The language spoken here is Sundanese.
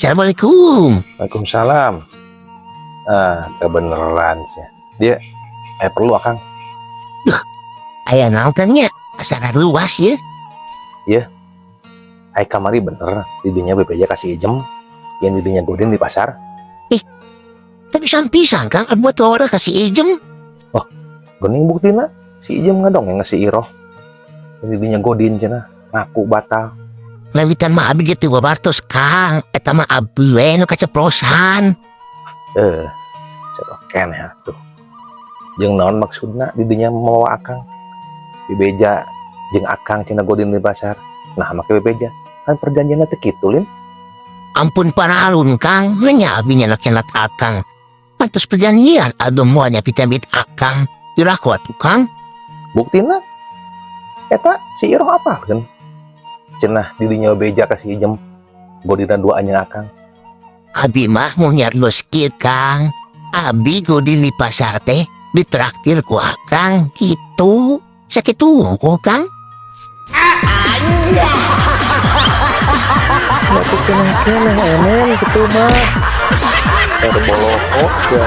Assalamualaikum. Waalaikumsalam. Ah, kebeneran sih. Dia perlu Akang. Aya naon, Kang, nya? Asa luas ya. Ai kamari bener didinya bebeja ka si Ijem yang didinya godin di pasar? Tapi pisan, Kang, buat orang ka si Ijem. Geuning buktina si Ijem ngadongeng ka si Iroh yang didinya godin cenah ngaku batal. Lewitan mah abi gitu wabartos, Kang. Eta mah abi we nu kaceplosan. Eh, siapa keneh atuh. Jeung naon maksudna didinya mawa Akang? Bebeja jeung Akang cenah godin di pasar. Nah, make bebeja kan perjanjianna teh kitu lin. Ampun paralun, Kang, nya abi nyenak-nyenak Akang. Pantes perjanjian aduh moal nyapit-nyapit Akang. Piraku atuh, Kang. Buktina eta si Iroh apa kan cenah didinya beja ka si Ijem godina duaan jeung Akang. Abi mah mau nyarios kieu, Kang. Abi godin di pasar teh ditraktir ku Akang gitu. Sakitu kok, Kang. Nah, tuh keneh keneh emen gitu mah. Saya bolohok ya.